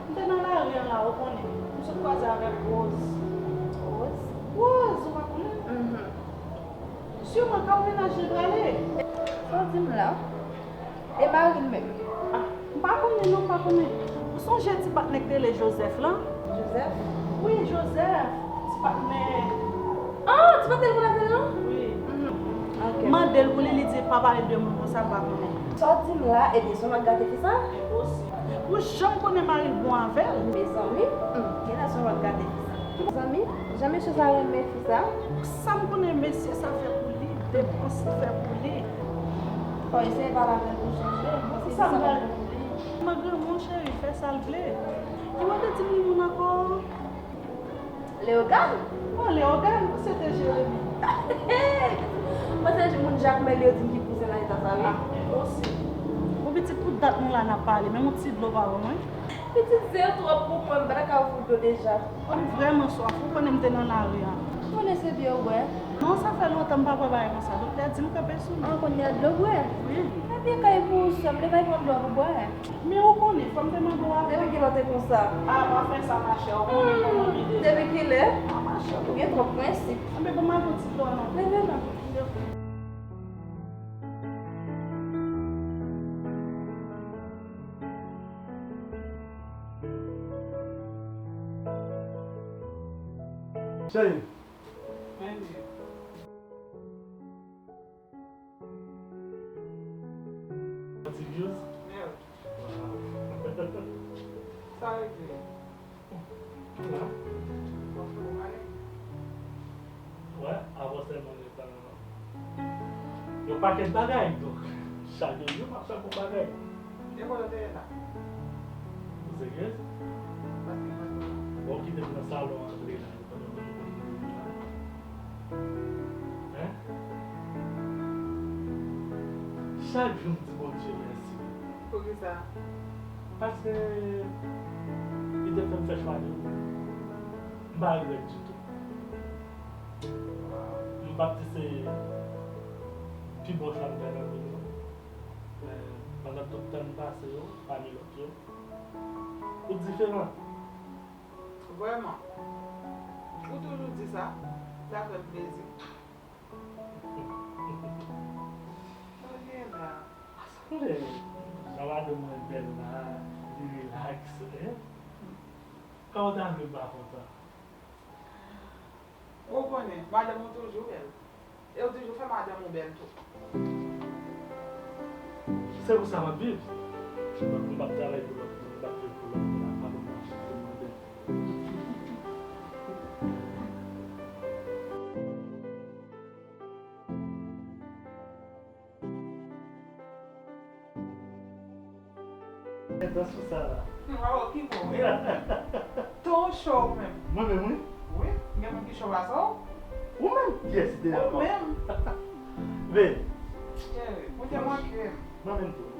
M te nan lari an la, ou konnen. M sot kwaze avèk Rose. Rose? Rose, ou pa konnen? Mhm. Siman, ka w mennaj li prale? Sa w di m la? E mari l menm? Ah, m pa konnen non, m pa konnen. Ou sonje ti patnè k te rele Joseph lan? Joseph? Wi, Joseph, ti patnè. Ah, ti patnè l konn avè l lan? Wi. Mhm. Ok. Mande l pou li, li di pa pale de moun konsa, l pa konnen. Sa w di m la, ebyen, se yon lòt gate fi sa? Enposib. Ou janm konnen mari l bon avè l? Mezanmi, hmm, genlè se yon lòt gate fi sa. Mezanmi, jan mesye sa renmen fi sa. Sa m konnen mesye sa fè pou li, depans li fè pou li. Fò eseye pale avè l pou chanje, paske se sa l pral fè pou li. Mwen granmoun cheri, fè sa l vle. Ki mwen te di li moun ankò? Leyogàn? Oh, Leyogàn, ou se te Jeremi. Mwen se moun Jakmèl yo di m ki kouzen nan eta sa wi. Ah, osi. Bon, pitit, pou dat nou la n ap pale, menm yon ti dlo pa ban mwen. Pitit, ze yo twòp pou mwen, m pa ta ka ofri w dlo deja. Oh, m vrèman swaf, ou konnen m te nan lari a. Ou konnen se dlo w bwè. Non, sa fè lontan m pa bwè bagay konsa. Doktè di m kanpe sou li. Ah, kounye a dlo w bwè? Wi. Ebyen, kay pou ou sè m, leve al pran dlo a pou bwè. Men ou konnen, fò m te mande w avan. Depi kilè w te konsa? Ah, pa fè sa, machè, ou konnen kòman m ye deja. Depi kilè? Ah, machè, ou gen twòp prensip. Anben, ban m al pran ti dlo a non. Leve non. Cheri. Ti vyoz? Sa regle. La. Wè, avan sèlman lè sa. Yon pakèt bagay, donk, chak jou m ap fè bon bagay. E kote w te ye la? Ou serye? Bon, w kite m nan salon antre la. Hein? Chak jou m di Bondye mèsi. Poukisa? Paske li te fè m fè chwa li. M pa regrèt ditou. M p ap di se pi bon chwa m fè nan vi m nan. Men pandan tout tan m pase yo, pami lòt yo, ou diferan. Vrèman. Ou toujou di sa, sa fè m plezi. Sa w gen la? Sonje jan madanm mwen bèl la, li rilaks, en? Kòman w ta vle m pa kontan? Ou konnen, madanm ou toujou bèl. E w toujou fè madanm ou bèl tou. Se pou sa m ap viv. M p ap travay pou lòt moun, m p ap viv pou lòt moun. Madanm mwen, se mwen bèl. Entan sou sa la. Waw, ki bon, e ou menm? Tou cho ou menm. Mwen menm, wi. Wi, gen moun ki cho pase w. Ou menm? Kiyès ki te ankò? Ou menm. Ve. Cheri, ou te manke m. Mwen menm tou.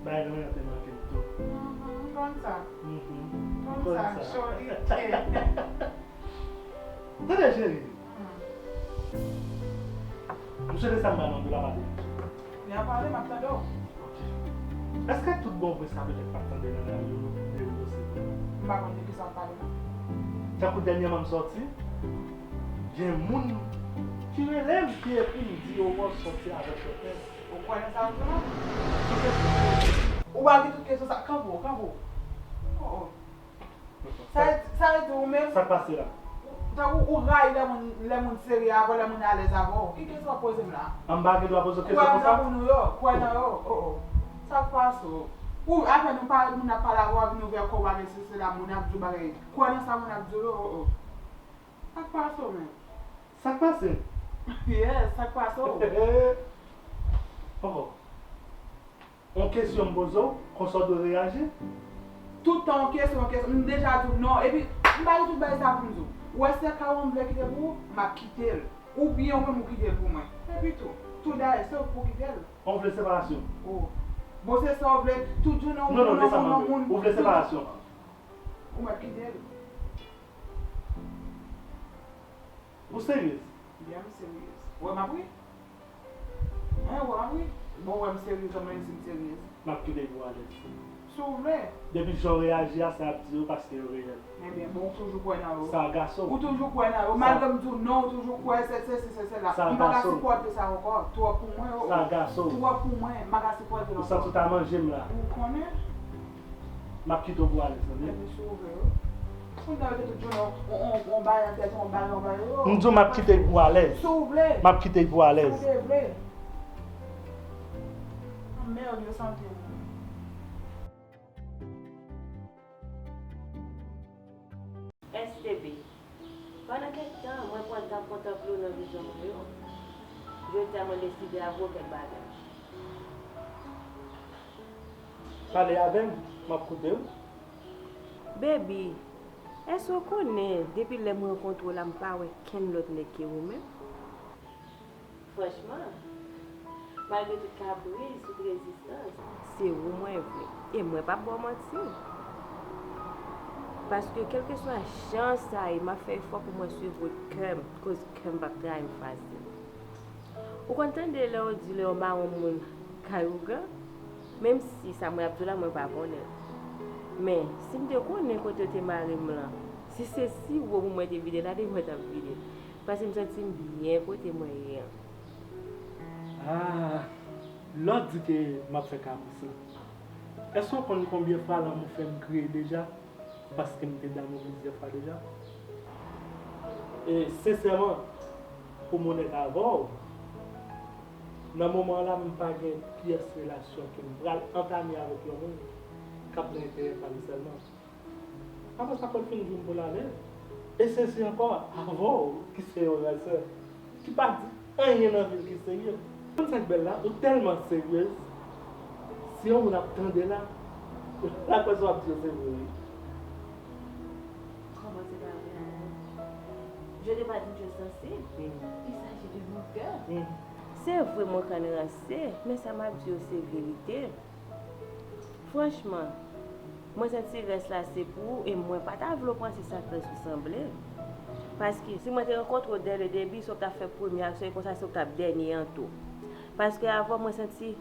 Bagay lan te manke m tou. Mhm, m konn sa. Mhm. M konn sa, cho li te. Tande, cheri. M swete sa m ba nan do la pa de. Lè a pale, m ap tande w. Ok. Èske tout bon vre sa petèt m ap tande nan radyo yo, de yo se vre? M pa konn de kisa w ap pale, non. Tankou dènyèman m sòti, gen moun ki rele m, ki ekri m, di yo wè w sòti avèk yon nèg. Ou kwè nan sa w di la? Ou pa gen tout kesyon sa. Kanpe w, kanpe w. Oh, oh. Sa vle, sa vle di ou menm, sa k pase la? Tankou ou rayi lè moun, lè moun serye avè w, lè moun alèz avè w. Ki kesyon w ap poze m la? An m pa gen dwa poze w kesyon konsa? Ou wè m nan moun ou yo, kwè nan yo, oh, oh. Sa k pase w? Ou, apèn ou pale, moun ap pale avè w, ap vin ouvè kò w, bagay sesi la, moun ap di w bagay. Kwè nan sa moun ap di w yo, oh, oh. Sa k pase w menm? Sa k pase? Yes, sa k pase w? Oh, oh. Yon kesyon m poze w, konsa w dwe reyaji? Tout tan yon kesyon, yon kesyon. M deja di w non. Epi, m pa gen tout bagay sa pou m di w. Ou wè si se ka w m vle kite pou ou, m ap kite l. Oubyen ou menm ou kite l pou mwen. Epi tou, tou dayè, se ou k pou kite l. Ou vle separasyon? Oh. Bon, se sa w vle. Tout jounen ou... Non, non, non, de sa m ap vle. Ou vle separasyon? Ou mèt kite l. Ou seryez? Byen, m seryez. Ou wè m ap ri? Hein, ou wè m ap ri? Bon, ou wè m seryez, ou menm si m seryez. M ap kite pou alèz. Si w vle. Depi jan w reyaji a, sa y ap di yo paske yo reyèl. Ebyen, bon, ou toujou kwè nan yo. Sa agaso. Ou toujou kwè nan yo. Malgre m di w non, ou toujou kwè, se, se, se, se, se la. M pa ka sipòte sa ankò. Twòp pou mwen, oh, oh. Sa agaso. Twòp pou mwen, m pa ka sipòte l ankò. Ou santi w ta manje m la. Ou konnen. M ap kite w pou alèz, tande? Epi si w vle, wi. Kounye a yo te tout jounen, on, on, on bagay nan tèt yo, on bagay, on bagay, yo. M di w m ap kite l pou alèz. Si w vle. M ap kite l pou alèz. Si w te vle. Anmède, yo santi m. S T B. Pandan kèk tan, mwen pran tan kontanple w nan vizyon mwen yo. Jodi a, mwen deside avwe w kèk bagay. Pale avè m, m ap koute w. Baby, èske w konnen, depi lè m rankontre w la, m pa wè kenn lòt nèg ke ou menm? Franchman, malgre tout kapriz, tout rezistans, se ou mwen vle. E mwen p ap ba w manti. Paske kèlkeswa jan sa ye, m ap fè efò pou mwen swiv wout kè m, koz kè m p ap trayi m fasil. Ou konn tande lè yo di lè yon mawon moun kay ougan? Menm si sa mwen ap di w la, mwen pa konnen. Men, si m te konnen kote yo te mare m lan, si se siwo pou mwen te vide l, a de mwen t ap vide l. Paske m santi m byen kote mwen ye an. Ah, lè w di ke m ap fè kapris lan, èske w konn konbyen fwa lanmou fè m kriye deja? Paske m te damou plizyè fwa deja. E sensèman, pou m onèt avè w, nan moman an la, m pa gen pyès relasyon ke m pral antame avèk yon moun k ap nan enterè pa m sèlman. Apre sa, fò l fin di m pou l ale. E sesi ankò, avè w, ki se yon rèl sè, ki pa di anyen nan vi l ki serye. Konn sa k bèl la? Ou tèlman seryez, si yon moun ap tande la, l ap kwè sa w ap di yo se vre, wi. Kòman se pa vre, amou? Je n'ai pas dit que c'est censé. Il s'agit de mon cœur. Se vre mwen konn ranse, men sa m ap di yo se verite. Franchman, mwen santi rès la se pou ou e mwen pa ta vle w panse sa k rès ou sanble. Paske si mwen te rankontre w dès le début, se w k t ap fè premye aksyon e konsa se w k t ap dènye an tou. Paske avè w mwen santi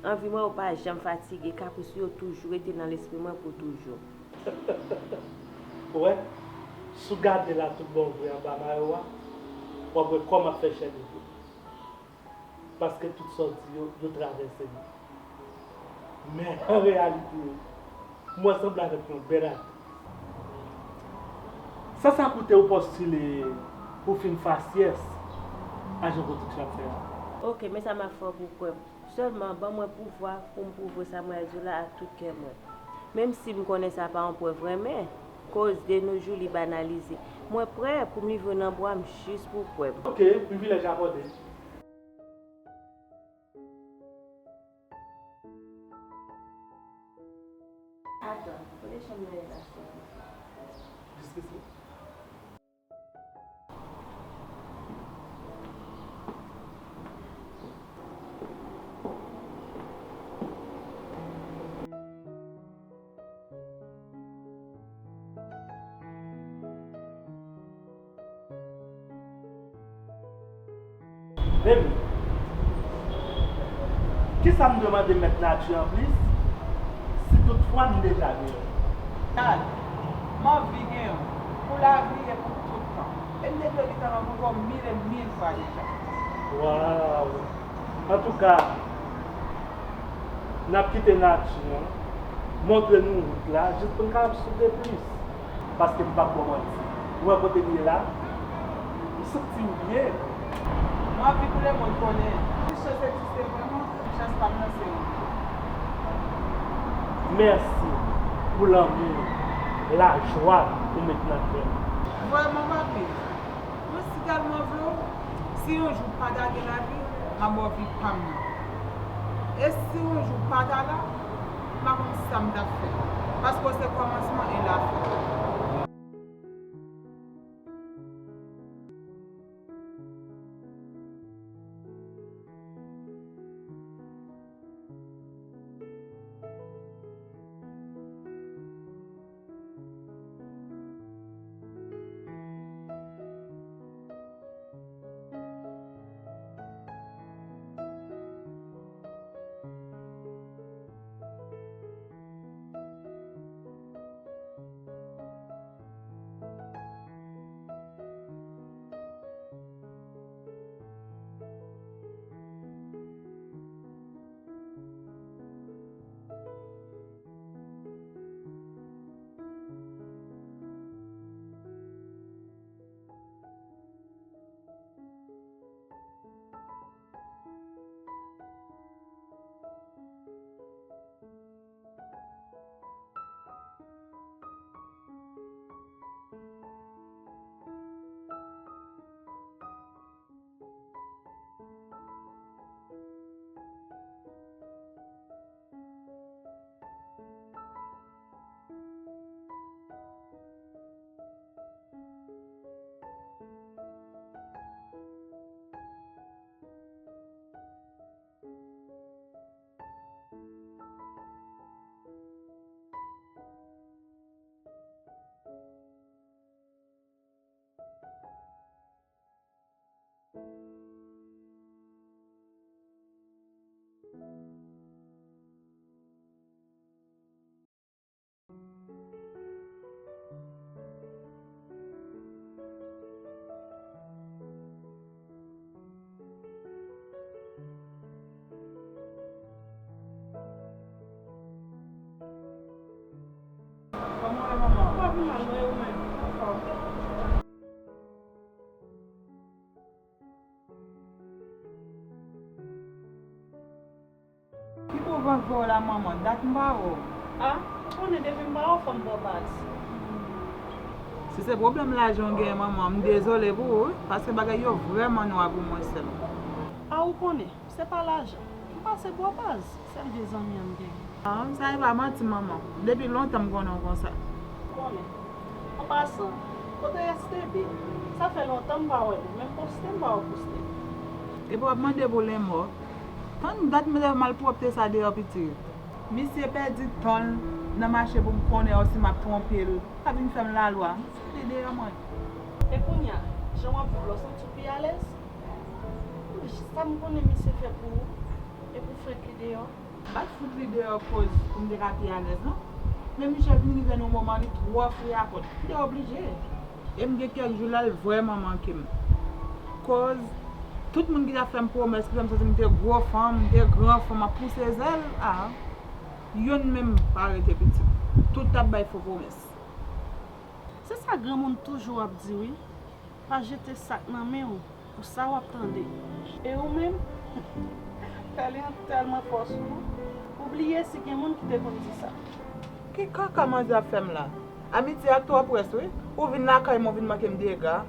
anvi mwen yo pa janm fatige, kapris yo toujou rete nan lespri mwen pou toujou. Ou wè, si w gade la tout bon vre anba mayo a, w ap wè kò m ap fè chè de poul. Paske tout sa w di yo, yo travèse m. Men an reyalite, m wè w sanble avèk yon bèl aktris. San sa koute w postile pou fim fasyès Ajan Pwodiksyon ap fè a. Ok, men sa m ap fè w pou w kwè m. Sèlman, ban mwen pouvwa pou m pwouve w sa mwen di w la ak tout kè mwen. Menm si m konnen sa pa yon prèv renmen, koz de nos jours li banalize. Mwen prè pou m livre nan bwa m jis pou w kwè m. Ok, privilèj akòde. Atann, kote chanm nan ye la, cheri? Jis isi. Baby, kisa m dwe mande mèt nati an plis si tout fwa n deja gen yon? Gad, m anvi gen yon, pou lavi e pou tout tan. E m te dwe gentan rankontre w mil e mil fwa deja. Waw! Antouka, n ap kite nati an montre nou wout la jis pou n kapab soufle plis. Paske m p ap ba w manti, ou wè kote m ye la, m santi m byen. M anvi pou lemonn konnen si chans egziste vrèman, chans pa m nan se ou. Mèsi pou lanmou, lajwa ou met nan kè m. Vrèman papi, mwen si tèlman vle w, si yon jou pa ta gen lavi, m ap ba w vi pa m nan. E si yon jou pa ta la, m pa konn sa m t ap fè, paske w se kòmansman e lafen. Kòman w ye manman? M pa pi mal non, e ou menm? Anfòm. Ki pwovens ba w la manman? Dat m pa wè w. A, ou konnen depi m pa wè w fò m pran pati. Si se pwoblèm lajan w genyen manman, m dezole pou ou wi, paske bagay yo vrèman nwa pou mwen sè m. A, ou konnen, se pa lajan. M pase bò baz, sèl vye zanmi an m genyen. A, sa e pa manti manman, depi lontan m konnen w konsa. Ou konnen. An pasan, kote S T B? Sa fè lontan m pa wè nou, menm poste m pa wè w poste. Epi w ap mande pou lenmò. Tann dat malpwòpte sa deyò, pitit. Misye pèdi tan l nan mache pou m konnen si m ap twonpe l. L ap vin fè m lalwa. M fout li deyò, mwen. E kounye a, jan w ap viv la, w santi w pi alèz? Sa m konnen misye fè pou ou e pou frè k li deyò. M pa t fout li deyò koz pou m te ka pi alèz, non. Men misye vin rive nan yon moman, li twò fre a kont. M te oblije. E m gen kèk jou la, l vrèman manke m. Koz tout moun ki t ap fè m pwomès, ki fè m santi m te gwo fanm, m te gran fanm, ap pouse zèl, a, youn menm pa rete, pitit. Tout t ap bay fo pwomès. Se sa granmoun toujou ap di wi, pa jete sa k nan men w pou sa w ap tande. E ou menm? Pèlen an tèlman fò sou ou, ou bliye si gen moun ki te konn di sa. Ki kaka manzè ap fè m la? Amitye a twò près wi, ou vin lakay mwen, ou vin manke m dega.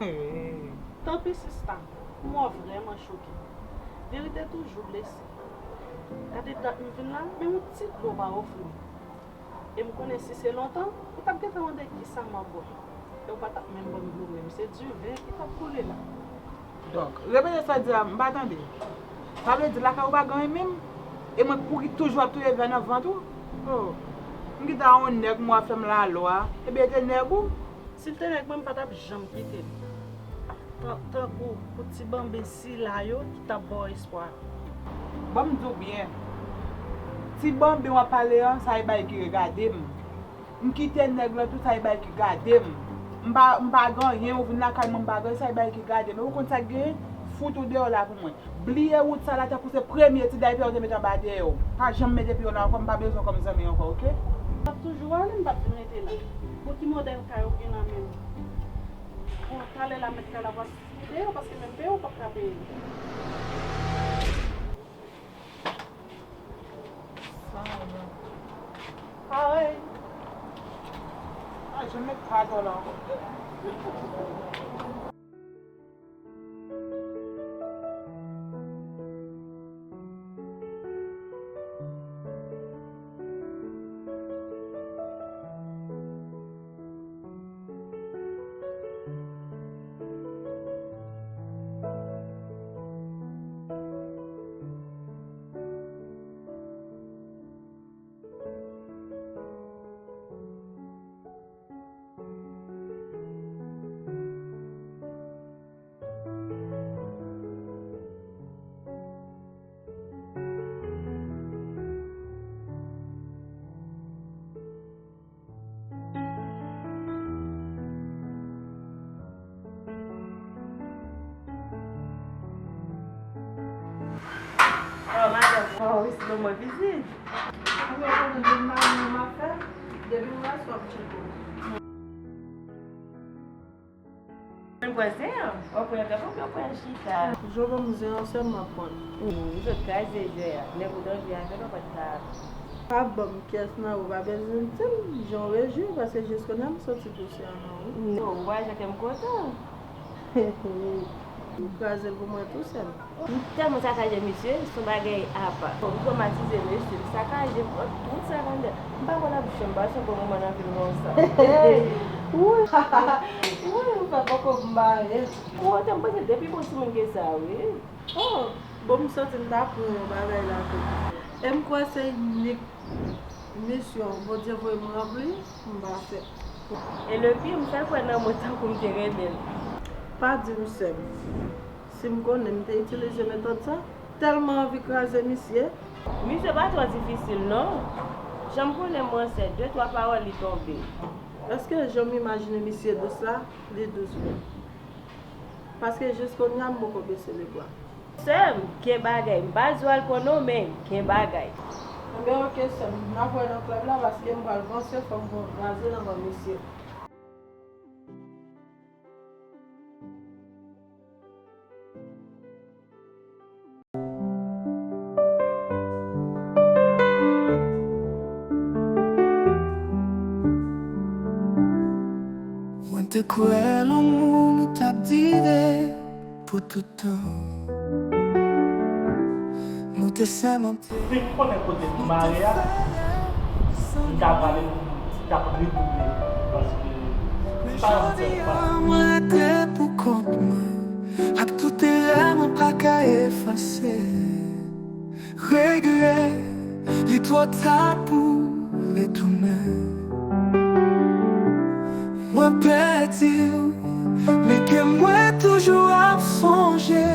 Hey. Tanpri sista, mwen vrèman choke. Verite toujou blese. Gade dat m vin la, menm yon ti dlo w pa ofri m. E m konnen si se lontan, ou t ap gentan mande kisa m ap bwè. E ou pa t ap menm ban m dlo menm, se diven ki t ap koule la. Donk, repete sa w di a, m pa tande. Sa vle di lakay ou pa gen anyen menm? E mwen k pou ki toujou ap touye vè nan vant ou? Oh, m gentan yon nèg mwen ap fè m lalwa. Ebyen, e te nèg ou? Si l te nèg mwen, m pa t ap janm kite l. Tan, tankou pou ti banben sila yo ki t ap ba w espwa. Ban m di w byen. Ti banben w ap pale an, sa e bagay ki regade m. M kite nèg lan tou, sa e bagay ki gade m. M pa, m pa gen anyen, ou vin lakay mwen, m pa gen anyen, sa e bagay ki gade m. E ou konn sa k genyen? Fout ou deyò la pou mwen. Bliye wout sa la tankou se premye ti daypè yo te met anba dèyè w. Pa janm mete pye w la ankò, m pa bezwen w kòm zanmi ankò, oke? M ap toujou ale, m p ap vin rete la. Bon, ki modèl kay ou gen nan men w? Bon, talè la mèt kay la pral kite deyò paske menm peye w p ap ka peye. Sa, non. Parèy. A, je mèt pa atò la ankò. Oh, madanm, oh, wi, se bon, mwen vizit. Ou pa konnen depi maten an m ap fè, depi m wè sa w ap tcheke w. Mwen pran zen an, w ap pran yon kafè oubyen w pran yon chita? Jan w ban m zen an sèlman m ap pran. Wi, zòt kraze zen an. Nèg ou t anvi avè l, ou pa t ka. Pa ban m kyès nan ou pa bezwen di m jan w rejwi paske jis kounye a m soti dosye a nan ou. Non, ou pa wè jan kè m kontan. Ou kraze l pou mwen tou sèm. M tèlman sakaje misye, se yon bagay apa. M twomatize mesye, li sakaje m pran tout sa k anndan. M pa kwè l ap janm pase yon bon moman nan vi l konsa. Wi, ou fè poko m bare. Ou wè, m panse depi bon timoun ke sa, wi. Oh, bon, m santi m ta pran yon bagay la tou. E m kwè se inik misyon Bondye voye m ranpli, m pa fè. E lepi, m fè l kwè nan mwen tankou m te renmen l. Pa di m sè m. Si m konnen m te itilize metòd sa, tèlman anvi kraze misye. Misye pa twò difisil non. Jan m konnen m ansent, de twa pawòl li tonbe. Èske jan m imajine misye dous la, li dous vre? Paske jis kounye a m poko bese lebra. Sè m, gen bagay. M pa di w al pran non, men gen bagay. Ebyen, oke, sè m. N ap wè nan klèb la, paske m pral vanse, fò m pran kraze nan men misye. Mwen te kwè lanmou nou t ap dire pou tout tan. Nou te sèmante. Depi m konnen kote m mare a, m ta prale, m t ap redouble, paske m pa janm fè l pa. Mwen rete pou kont mwen, ak tout erè mwen pa ka efase regrè, li twò ta pou retounen. Mwen pèdi w, men kè mwen toujou ap sonje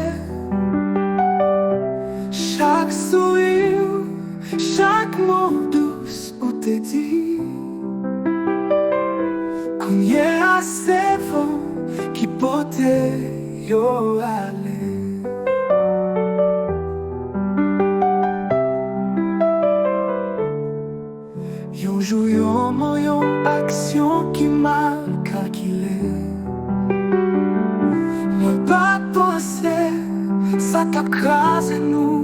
chak souri w, chak mo dous ou te di. Kounye a se van ki pote yo ale. Yon jou, yon mo, yon aksyon ki mal kalkile. Mwen pa t panse sa t ap kraze nou.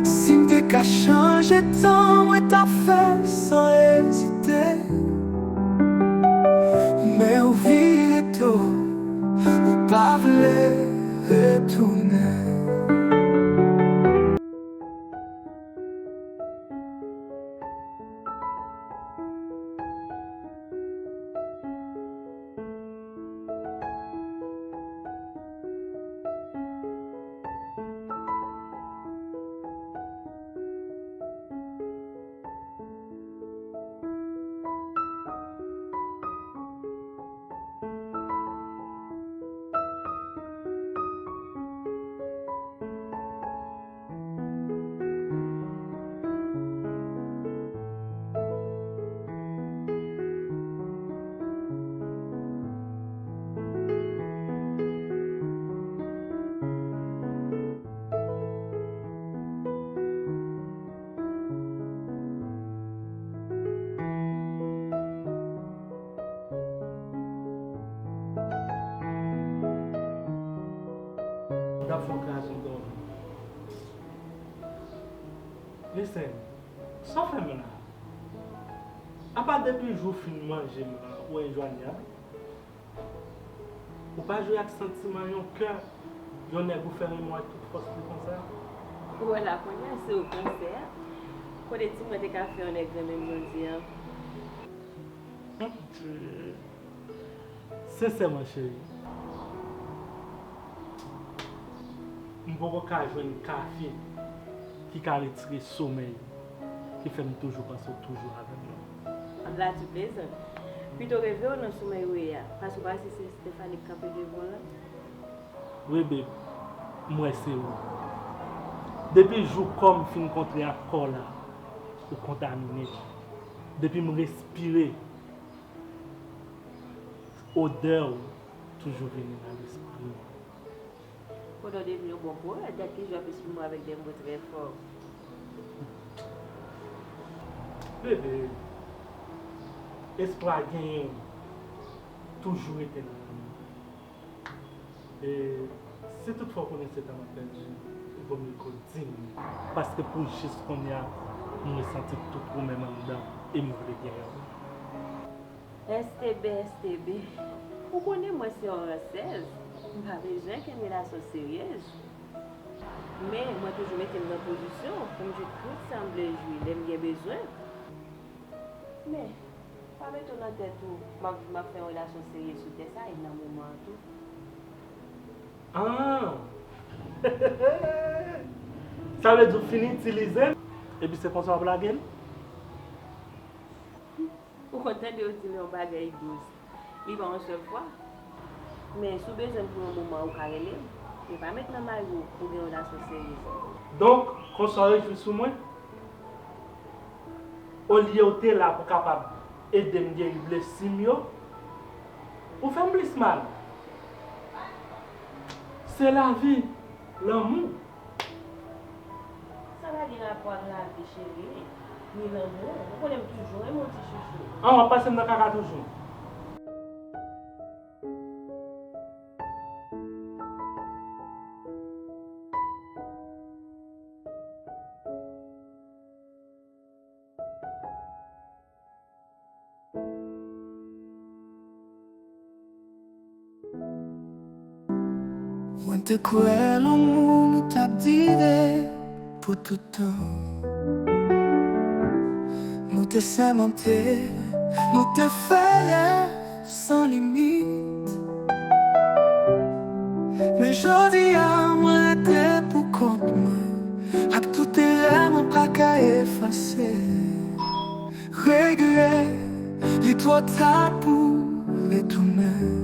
Si m te ka chanje tan, mwen t ap fè l san ezite. Men ou vire do, ou pa vle retounen. M t ap fè w kraze w dòmi. Listen, sa w fè m la? Apa depi jou w fin manje m lan, ou enjwanyab? Ou pa jwe ak santiman yon kè, yon nèg ou fè renmen w ak tout fòs li konsa? Ou wè la kounye a, se okontrè. Kote di mwen te ka fè yon nèg renmen m jodi a? Mon Dieu. Sensèman, cheri, m poko ka jwenn kafe ki ka retire somèy ki fè m toujou panse w toujou avè m nan. Vladimir, pito reve w nan somèy ou ye a, paske w pa wè se Stephanie k kanpe devan w lan? Wi, babe, m wè se ou. Depi jou kò m fin kontre ak kò w la, ou kontamine m. Depi m respire, odè w toujou vini nan lespri m. Kote w te vin yon bon pwowèt, gad ki jan w ap eksprime w avèk de mo trè fò. Bebe, espwa genyen toujou rete nan lanmou. E si toutfwa w konnen se tan m ap pèdi, vomye ke w di m li. Paske pou jis kounye a, m resanti tout ou menm anndan e m vle genyen w. S T B, S T B. Ou konnen mwen se yon ransèz. M pa bezwen kenbe relasyon seryez. Men, mwen toujou mete m nan pozisyon pou m jwi tout sa m vle jwi lè m gen bezwen. Men, pa mete w nan tèt ou, m ap, m ap fè yon relasyon serye sou tè sa e nan moman an tou. Ah! Sa vle di w fin itilize m, epi se konsa w ap lage m? Ou konn tande yo di lè yon bagay dous, li pa yon sèl fwa. Men, si w bezwen m pou yon moman, ou ka rele m. Men pa met nan mari w pou gen yon relasyon serye. Donk, konsa w rejwi sou mwen? Olye w te la pou kapab ede m geri blesi m yo, ou fè m plis mal. Se lavi, lanmou. Sa pa gen rapò ak lavi, cheri, ni lanmou. Ou konnen m toujou renmen w, ti chouchou. An, w ap pase m nan kaka toujou. Mwen te kwè lanmou nou t ap dire pou tout tan. Nou te sèmante, nou te fè rèv san limit. Men jodi a, mwen rete pou kont mwen, ak tout erè mwen pa ka efase. Regrè, li twò ta pou retounen.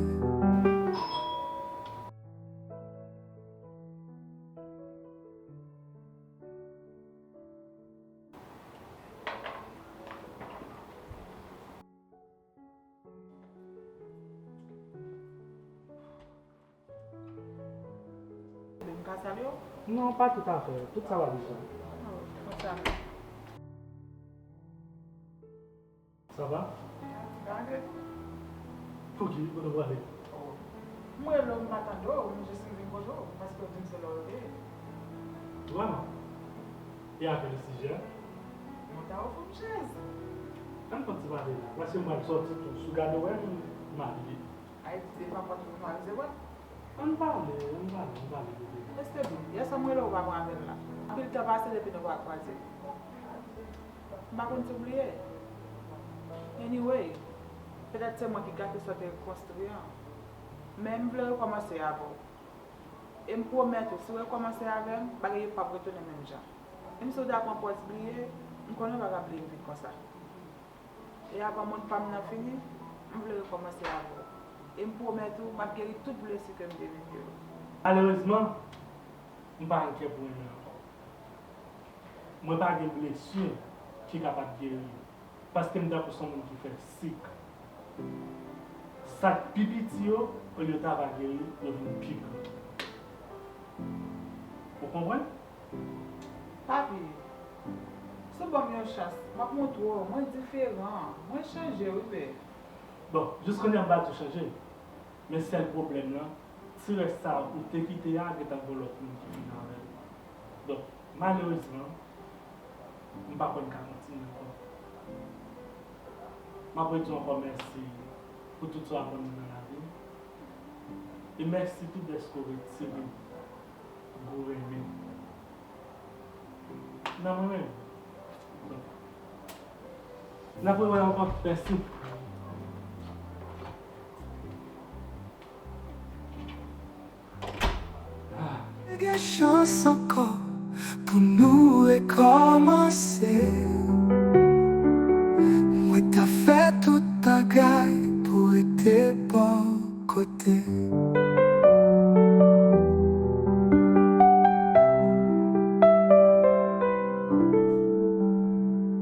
M ka salye w? Non, pa toutafè. Tout sa va deja. Oh, mwen salye. Sa va? Gade. Pouki, kote w prale? Oh. M rele w, m pa tande w, m jis rive kote w, paske w di m se la w rete. Vrèman? E a kèl sijè? Mwen ta ofri w chèz. Ann fè yon ti pale la, paske m pral sòti tou. Si w gade w wè m, m abiye. Ayiti, defanm pa toujou malize wè. Ann pale, ann pale, ann pale, bebe. Estebin, yè swa m rele w, ou pa pran apèl la. Anpil tan pase depi nou pa kwaze. M pa konn si w bliye. Anyway, petèt se mwen ki gate sa w te konstwi an. Men m vle rekòmanse avè w. E m pwomèt ou, si w rekòmanse avè m, bagay yo p ap retounen menm jan. Menm si w ta pran pòz bliye, m konnen w pa ka bliye m vit konsa. E avan mond pa m nan fini, m vle rekòmanse avè w. E m pwomèt ou, m ap geri tout blesi ke m te vin fè w. Malerezman, m pa gen kè pou renmen ankò. Mwen pa gen blesi ki kapab geri, paske m tankou se yon moun ki fè sik. Sa k pi piti yo, olye yo ta va geri, yo vin pi gran. Ou konprann? Papi, si w ban m yon chans, m ap montre w, mwen diferan, mwen chanje wi, bè. Bon, jis kounye a m pa di w chanje, men sèl pwoblèm lan, ti rès sa a ou te kite a, gentan gen lòt moun ki vin avè l. Donk, malerezman, m pa kwè m ka kontinye ankò. M ap redi w ankò mèsi pou tout sa w aprann mwen nan lavi. E mèsi tou dèske w retire gou renmen nan mwen menm. Donk, n ap rewè ankò. Mèsi. Gen chans ankò pou nou rekòmanse. Mwen ta fè tout bagay pou rete bò kote.